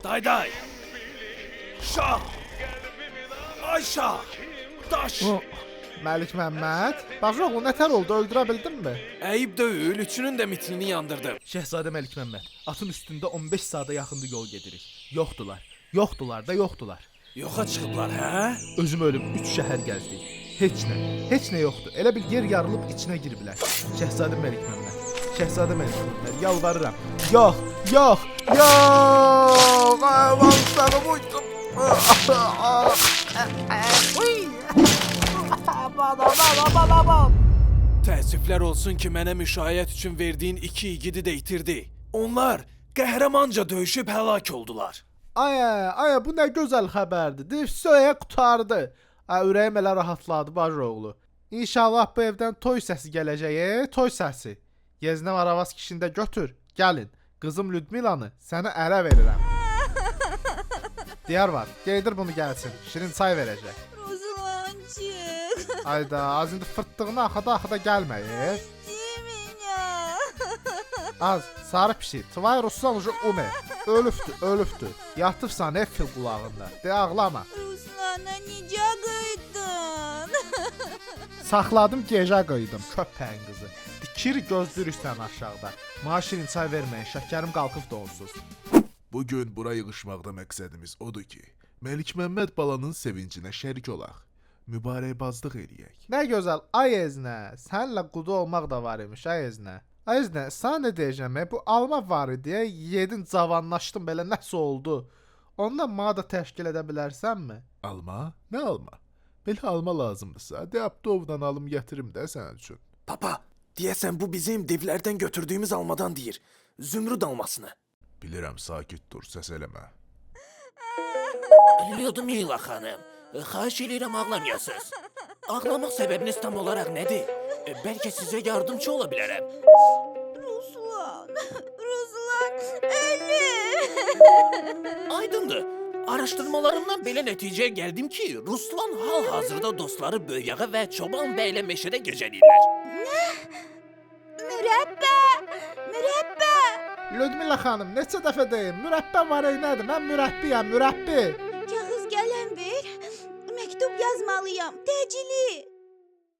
Day day. Şah. Ay şah. Daş. Məlik Məmməd, bacıoğlu nətər oldu, öldürə bildinmi? Əyib deyil, üçünün də mitilini yandırdım. Şəhzadə Məlik Məmməd, atın üstündə 15 saata yaxındır yol gedirik. Yoxdular. Yoxdular da yoxdular. Yoxa çıxıblar, hə? Özüm ölüm 3 şəhər gəzdik. Heç nə, heç nə yoxdur. Elə bil yer yarılıb içinə giriblər. Şəhzadə Məlik Məmməd, Şəhzadə Məlik Məmməd, yalvarıram. Yox, yox, yox! Aman səni uydum. Aman aman aman aman. Təəssüflər olsun ki, mənə müşayiət üçün verdiyin iki igidi də itirdi. Onlar qəhrəmanca döyüşüb həlak oldular. Ayə, ayə bu nə gözəl xəbərdir. Divsiya qurtardı. Ay ürəyim elə rahatladı bacıoğlu. İnşallah bu evdən toy səsi gələcək, toy səsi. Yeznə Aravaz kişini də götür, gəlin. Qızım Lyudmilanı sənə ərə verirəm. Diyar var, geydir bunu gəlsin. Şirin çay verəcək. Ruslancık. Ayda, az indi fırtdığını axada-axada gəlmə. Değil меня. Az, sarı pişik, tvay Ruslan ucu ume. Ölübdü, ölübdü. Yatıbsan ev fil qulağında. De ağlama. Ruslana necə qıydın? Saxladım gecə qoydum köpəyin qızı. Dikir gözləyirik sən aşağıda. Mənə şirin çay verməyin, şəkərim qalxıbdı onsuz. Bu gün bura yığışmaqda məqsədimiz odur ki, Məlik Məmməd balanın sevincinə şərik olaq, mübarəkbazlıq eləyək. Nə gözəl, ay Eznə, səninlə qudu olmaq da var imiş, ay Eznə. Ay Eznə, sənə nə deyəcəm, bu alma var idi, yedin cavanlaşdım belə nəsə oldu. Ondan mənə da təşkil edə bilərsənmi? Alma? Nə alma? Belə alma lazımdırsa, de Abdovdan alım gətirim də sənin üçün. Papa, deyəsən bu bizim devlərdən götürdüyümüz almadan deyir. Zümrüd almasını. Bilirəm, sakit dur, səs eləmə. Lyudmila xanım, xahiş eləyirəm ağlamayasınız. Ağlamaq səbəbiniz tam olaraq nədir? Bəlkə sizə yardımçı ola bilərəm. Ruslan. Ruslan ölü. Aydındır. Araşdırmalarımdan belə nəticəyə gəldim ki, Ruslan hal-hazırda dostları Böyükağa və Çoban bəylə meşədə gecələyirlər. Mürəbbə. Mürəbbə. Lyudmila xanım, neçə dəfə deyim, mürəbbə var ey nədir? Mən mürəbbiyəm, mürəbbi. Kağız qələm ver. Məktub yazmalıyam. Təcili.